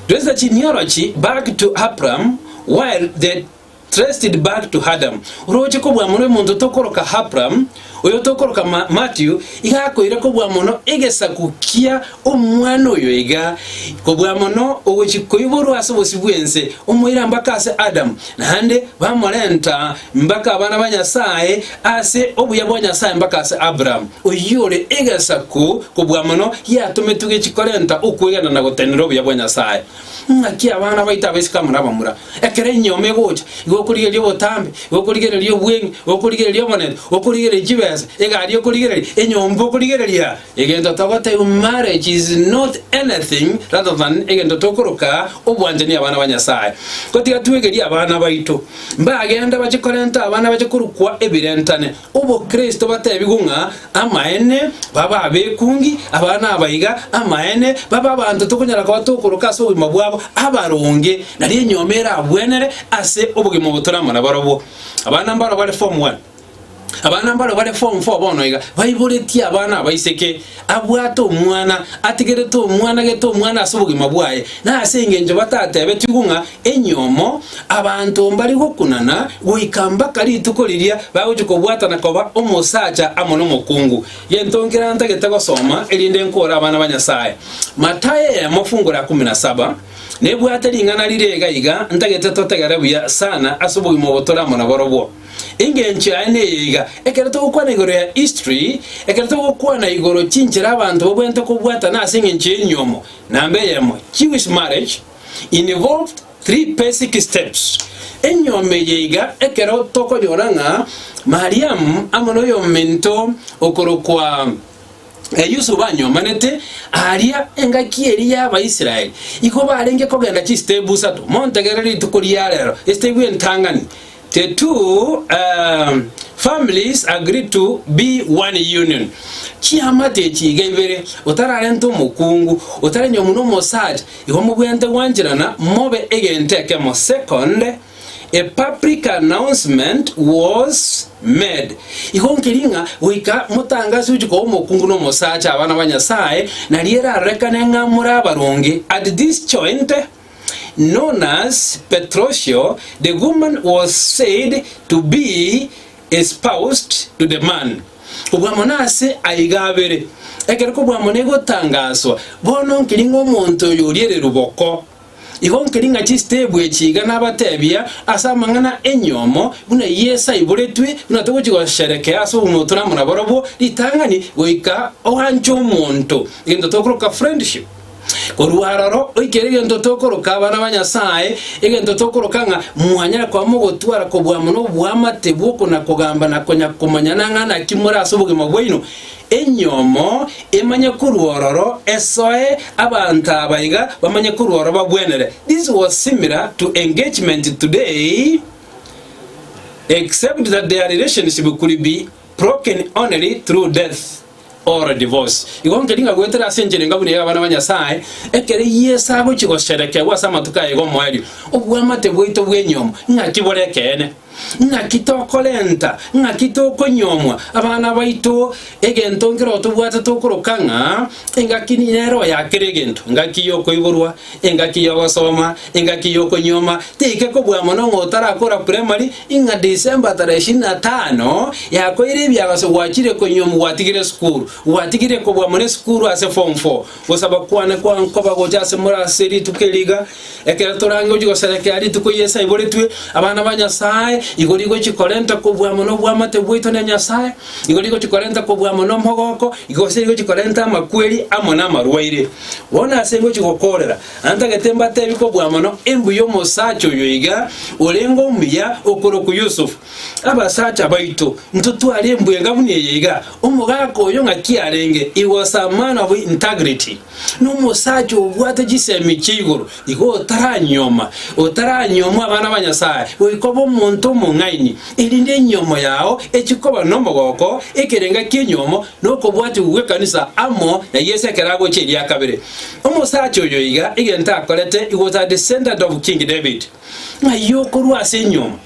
trace the genealogy back to Abraham while the Traced back to Adam. Oroche kobua mono omonto tokoroka Abram, Oyo tokoroka Matthew iga akoira kobua mono egesaku kia omwana oyo iga, kobua mono ogochia koiborwa ase obosio bw'ense, omoira mpaka ase Adamu, naende bamorenta mpaka abana ba Nyasae ase obuya bwa Nyasae mpaka ase Abrahamu, oyio ore egesaku kobua mono giatometwe gechia korenta okwegena na gotenenera obuya bwa Nyasae. Ng'aki abana baito abaiseke amo nabamura, ekero enyiomo egocha, igo okorigereria obotambe, igo okorigereria obweng'e, igo okorigereria obonene, okorigereria chibesa, egari okorigereria, enyomba okorigereria. Egento togotebia marriage is not anything rather than egento tokoroka obwanchani abana ba Nyasae. Gotiga twegerie abana baito, mbagende bache korenta abana bache korokwa ebirentane. Obokristo batebigwe ng'a amaene babe abekungi, abana aba iga, amaene babe abanto tokonyara koba tokoroka ase obogima bwabo abaronge, nario enyomba erabwenere ase obogima obo tore amo nabarobwo. Abana mbaro bare form one, abana mbaro bare form four bono iga, baiboretie abana abaiseke, abwate omwana, atigerete omwana gete omwana ase obogima bwaye, na ase engencho batatebetigwe ng'a Enyomo, abanto mbari gokunana goika mpaka rituko riria bagochia kobwatana koba omosacha amo nomokungu. Gento nkere ntagete gosoma erinde nkore abana ba Nyasae. Matayo eyemo fungu la kumi na saba nebwate ring'ana rire iga iga ntagete totegere buya sana ase obogima obo tore amo naborobwo. Engencho yaye neye iga, ekero togokwana igoro ya history, ekero togokwana igoro chinchera abanto babwenerete kobwatana ase engencho y'enyomo, namba eyemo, Jewish marriage, Involved 3 basic steps. Enyomba eye iga ekero tokonyora ng'a Mariamu amo noyominto okorokwa Yusufu banyomanete aria engaki eria y'Abaisraeli, igo barenge kogenda chistepu isato. Montegerere rituko ria rero, estepu entang'ani, The two families agreed to be one union. Chiamate echi iga ibere, otararenta omokungu, otaranyomwa nomosacha, igo mobwenerete gwancherana mobe egento ekemo. Second, a public announcement was made. Igo nkeri ng'a goika motangase gochia koba omokungu na omosacha abana ba Nyasae, nario erarorekane ng'a more abaronge. At this joint, Known as Petrosio, the woman was said to be espoused to the man. Kobua mono ase aiga abere, ekero kobua mono egotangaswa, bono nkeri ng'a omonto oyo oriere ruboko. Igo nkeri ng'a chistebu echi iga nabatebia ase amang'ana enyomo, buna Yeso aiboretwe, buna togochia gosherekea ase obogima tore amo nabarobwo, ritang'ani goika oanche omonto, egento tokoroka friendship. Korwa aroro oikere egento tokoroka abana ba Nyasae, egento tokoroka ng'a mwanyare koba mogotwara kobua mono oboamate bw'okona-kogamba na konya komanyana ng'a naki more ase obogima bwaino. Enyomo emanye korwa ororo esoe abanto aba iga bamanye korwa ororo babwenere. This was similar to engagement today except that their relationship could be broken only through death. or divorce. Igo nkeri ng'a goetera ase enchera enga buna ey'abana ba Nyasae, ekero Yeso agochia gosherekewa ase amatuko aye y'omoerio, obwamate bwaito bw'enyomo ng'aki bore ekeene? Ng'aki tokorenta? Ng'aki tokonyomwa? Abana baito, egento nkero tobwate tokoroka ng'a engaki nero ya kera egento, engaki y'okoiborwa, engaki y'ogosoma, engaki y'okonyuoma, teike kobua mono ng'a otarakora primary, ing'a December tarehe ishirini na tano yakoire ebiagaso gwachire konyuoma gwatigire esukuru, gwatigire kobua mono esukuru ase form four. Gosaba kwane kwa nkoba gocha ase more ase rituko eri iga, ekero torange gochia goserekea rituko Yeso aiboretwe, abana ba Nyasae, igo rigochia korenta kobua mono obwamate bwaito na Nyasae, igo rigochia korenta kobua mono omogoko, gose rigochia korenta amakweri amo namarwaire. Bono ase ngochia gokoorera, antagete mbatebie kobua mono embuya omosacha oyo iga orenge omuya okorokwa Yusufu. Abasacha baito, ntotware embuya enga buna eye iga. Omogaka oyo ng'aki arenge? He was a man of integrity. Nomosacha obwate chisemi chia igoro. Igo otaranyuoma, otaranyuomwa abana ba Nyasae, goika obe omonto omong'aini, erinde enyuomo yao echie koba nomogoko, ekerenga ki'enyuomo, na okobwatigwa gw'ekanisa amo na Yeso ekero agocha eria kabere. Omosacha oyo iga egento akorete, he was a descendant of King David. Ng'ai okorwa ase enyuomo?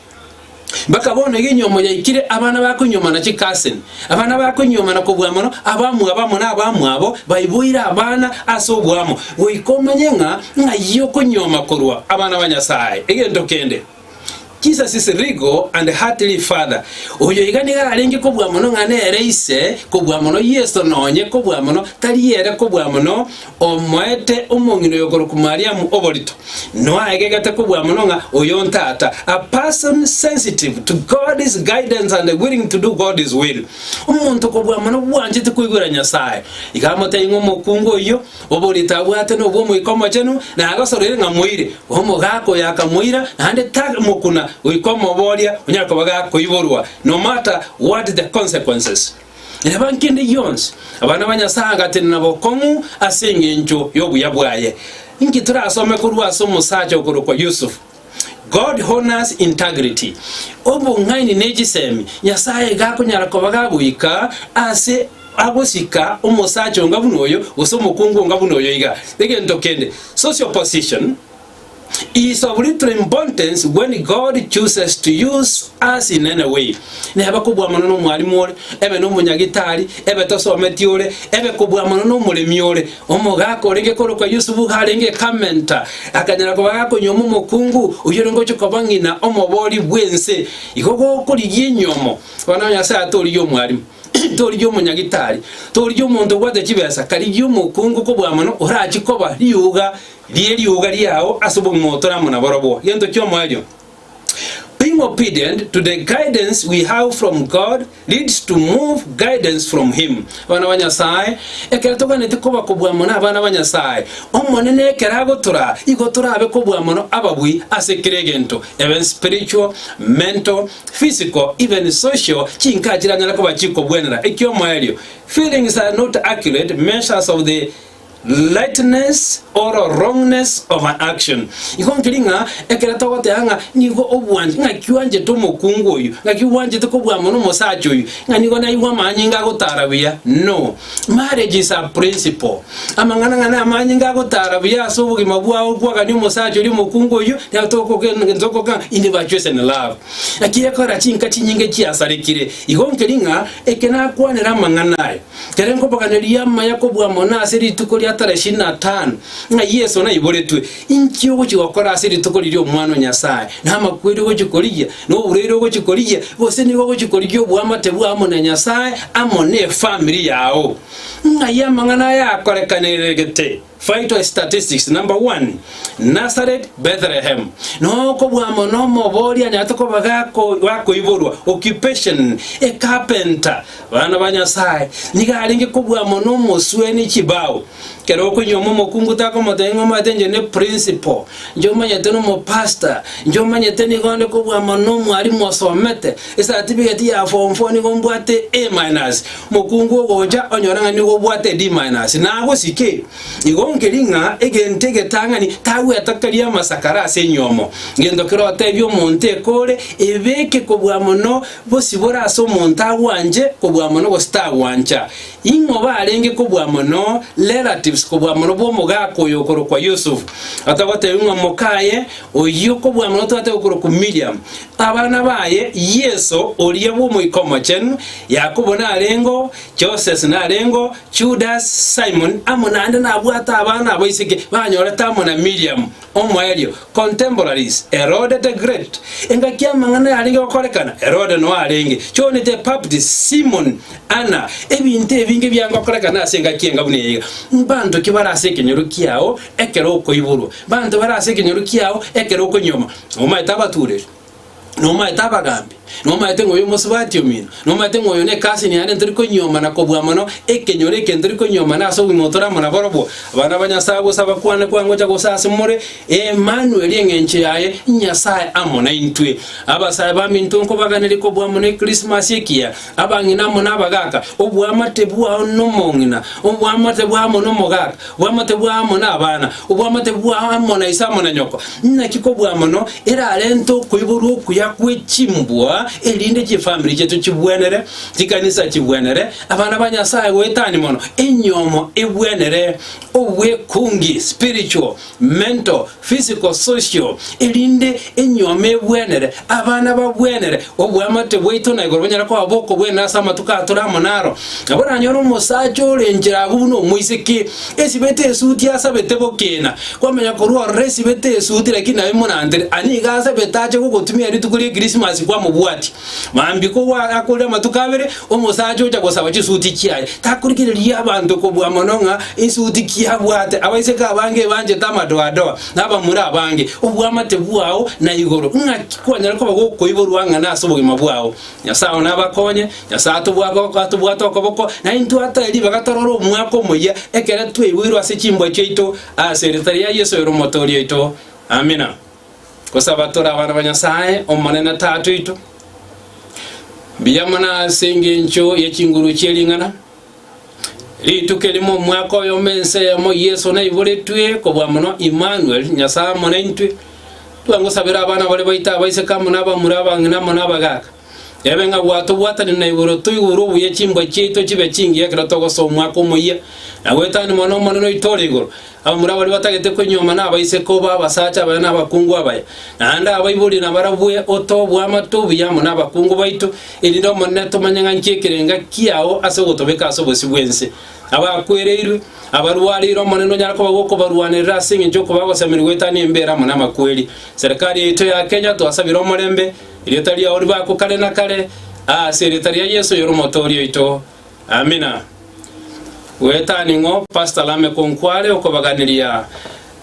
Mpaka bono iga enyuomo yaikire, abana bakonyuomana chikaseni, abana bakonyuomana kobua mono, abamwabo amo nabamwabo baiboire abana ase oboamo, goika omanye ng'a ng'ai okonyuoma korwa abana ba Nyasae. Egento kende, Jesus' legal and heartly father. Oyo iga nigo arenge kobua mono ng'a nere ise, kobua mono Yeso nonye kobua mono tari ere kobua mono omoete omong'ina oyo okorokwa Mariamu oborito. Noaegegete kobua mono ng'a oyo ntata, a person sensitive to God's guidance and willing to do God's will. Omonto kobua mono bwanchete koigwera Nyasae. Iga amotebie ng'a omokungu oyio Oborito abwate nobw'Omoika Omochenu, na agosoroire ng'a moire. Omogaka oyo akamoira, naende tamokuna goika omoboria onyare koba gakoiborwa, no matter what the consequences. Neba nkende gionsi, abana ba Nyasae agatenena bokong'u ase engencho y'obuya bwaye. Inki torasome korwa ase omosacha okorokwa Yusufu? God honors integrity. Obong'aini ne chisemi, Nyasae gakonyara koba gagoika ase agosika omosacha onga buna oyo gose omokungu onga buna oyo iga. Egento kende, social position is of little importance when God chooses to use us in any way. Neba kobua mono nomwalimu ore, ebe nomonyagitari, ebe tosometi ore, ebe kobua mono nomoremi ore. Omogaka orenge korokwa Yusufu iga arenge ekamenta, akanyara koba gakonyuoma omokungu oyio orenge gochia koba ng'ina omobori bw'ense. Igo gokorigia enyomo, bono Nyasae atorigie omwalimu, torigie omonyagitari, torigie omonto obwate chibesa, karigia omokungu kobua mono orachie koba riuga rie riuga riao ase obogima otore amo naborobwo. Gento ki'omoerio. Being obedient to the guidance we have from God leads to move guidance from Him. Abana ba Nyasae, ekero toganeti koba kobua mono abana ba Nyasae, Omonene ekero agotoraa, igo torabe kobua mono ababui ase kera egento, even spiritual, mental, physical, even social, chinka chiranyare koba chikobwenera. Ekiomoerio, feelings are not accurate measures of the Rightness or wrongness of an action. Igo nkeri ng'a ekero togoteba ng'a nigo obwanche, ng'aki oanchete omokungu oyio, ng'aki bwanchete kobua mono omosacha oyio, ng'a nigo naigwa amanyinga agotara buya. No. Marriage is a principle. Amang'ana ng'a namanyinga agotara buya ase obogima bwao kwagania omosacha oria omokungu oyio, nigo tokoka in virtues and love. Naki ekora chinka chinyinge chiasarekire. Igo nkeri ng'a eke nakwanera amang'ana aya. Kere nkoboganeria amaya kobua mono ase rituko ria tarehe ishirini na tano, ng'a Yeso naiboretwe, inki ogochia gokora ase rituko riria Omwana o Nyasae? Namakweri ogochia korigia? Noborwaire ogochia korigia? Gose nigo ogochia korigia oboamate bwao amo na Nyasae amo nefamiri yao? Ng'ai amang'ana aya akorekaneregete? Vital statistics number one, Nazareth, Bethlehem. Nokobua mono omobori anyarete koba gako gakoiborwa, occupation, a carpenter. Bana ba Nyasae, nigo arenge kobua mono omosweni chibao. Kero okonyuoma omokungu takomotebia ng'a omanyete inche ne principal, inche omanyete nomopastor, inche omanyete nigo onde kobua mono omwalimu osomete, ecertificate ya form four nigo mbwate A minus. Mokungu ogocha onyore ng'a nigo obwate D minus, nagosike. Igo nkeri ng'a egento egetang'ani tagwetokeria amasakara ase enyomo. Gento kerotebie omonto ekore, ebeke kobua mono bosibore ase omonto agwanche kobua mono gose tagwancha. Ing'o barenge kobua mono relatives kobua mono bw'omogaka oyo okorokwa Yusuf? Atagotebia ng'a mokaye oyio kobua mono twate okorokwa Miriam, abana baye Yeso oria bw'Omoika Omochenu, Yakobo narengeo, Joses narengeo, Judas, Simon, amo naende nabwate abana abaiseke banyorete amo na Miriam. Omoerio, contemporaries, Herode the Great. Engaki amang'ana yarenge gokorekana, Herode noo arenge, John the Baptist, Simon, Anna, ebinto ebinge biangokorekana ase engaki enga buna eye iga. Mbanto ki bare ase ekenyoro kiao ekero okoiborwa? Mbanto bare ase ekenyoro kiao ekero okonyuoma? Nomaete abatureri? Nomaete abagambi? Nomaete ng'a oyo omosubati omino? Nomaete ng'a oyo nekasini yane ntori konyiomana kobua mono ekenyoro eke ntori konyiomana ase obogima otore amo naborobwo? Abana ba Nyasae gose abakwane kwangocha gose ase more, Emanueli eng'encho yaye, Nyasae amo naintwe. Abasae baminto nkobaganerie kobua mono Ekrisimasi ekiya, abang'ina amo nabagaka, oboamate bwao nomong'ina, oboamate bwao amo nomogaka, Oboamate bwao amo nabana, oboamate bwao amo na iso amo na nyoko. Naki kobua mono erarente okoiborwa okuya. okuya gwe chimbwa, erinde chifamiri chiaito chibwenere, chikanisa chibwenere, abana ba Nyasae goetania mono, enyomo ebwenere, obwekungi, spiritual, mental, physical, social, erinde enyomo ebwenere, abana babwenere, oboamate bwaito na igoro bonyare koba bokobwenera ase amatuko aya tore amo naro. Nabo oranyore omosacha ore enchera agwo buna omoiseke, esibete esuti asabete bokena, kwamanya korwa ororo esibete esuti lakini naye monantere, ani iga asabete ache gogotumia rituko rie Krismasi kwamobwatia. Mambia kogwa akorire amatuko abere, omosacha ocha gosaba chisuti chiaye. Takorigereria abanto kobua mono ng'a esuti ki abwate. Abaiseke abange ebanchete amadoadoa, na abamura abange. Oboamate bwao na igoro, ng'aki kwanyara koba gokoiborwa ang'ana ase obogima bwao? Nyasae one abakonye, Nyasae atobwate okoboko, na intwe atoe ribaga torore omwaka omoyia ekero twaiboirwe ase chimbwa chiaito, ase erieta ria Yeso ere Omotoori oito. Amina. Gosaba tore abana ba Nyasae, Omonene Tata oito, mbuya mono ase engencho ye chinguru chie ring'ana. Rituko erimo omwaka oyomo ense eyemo Yeso naiboretwe kobua mono Immanuel, Nyasae amo naintwe. Twangosabera abana baria baito abaiseke amo nabamura abang'ina amo nabagaaka. Ebe ng'a gwatobwatanire na igoro toigure obuya chimbwa chiaito chibe chingiya ekero togosoa omwaka omoyia, na goetania mono Omonene oito ore igoro. Abamura baria batagete konyuoma nabaiseke obe abasacha abaya na abakungu abaya, naende abaibori nabarabwe otoe oboamate obuya amo nabakungu baito, erinde Omonene tomanye ng'a nki ekerenga kiao ase ogotobeka ase obosio bw'ense. Abakwereirwe, abarwareire Omonene onyare koba gokobarwanerera ase engencho y'okobagosemeria goetania embera amo namakweri. Serikali yaito ya Kenya twasabire omorembe, Erieta riao ribakwe kare na kare, ase erieta ria Yeso oyore Omotooria oito. Amina. Goeta ning'o Pastor Lameck Onkware okobaganeria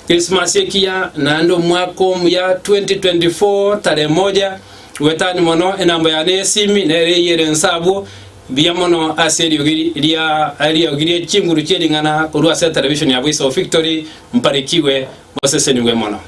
Christmas ekiya naende omwaka omuya 2024 tarehe moja. Goetani mono enamba yane y'esimi nere eyio ere nse abwo. Mbuya mono ase eriogi ria eriogi rie chinguru chie ring'ana korwa ase television ya Voice of Victory. Mparikiwe, mosesenigwe mono.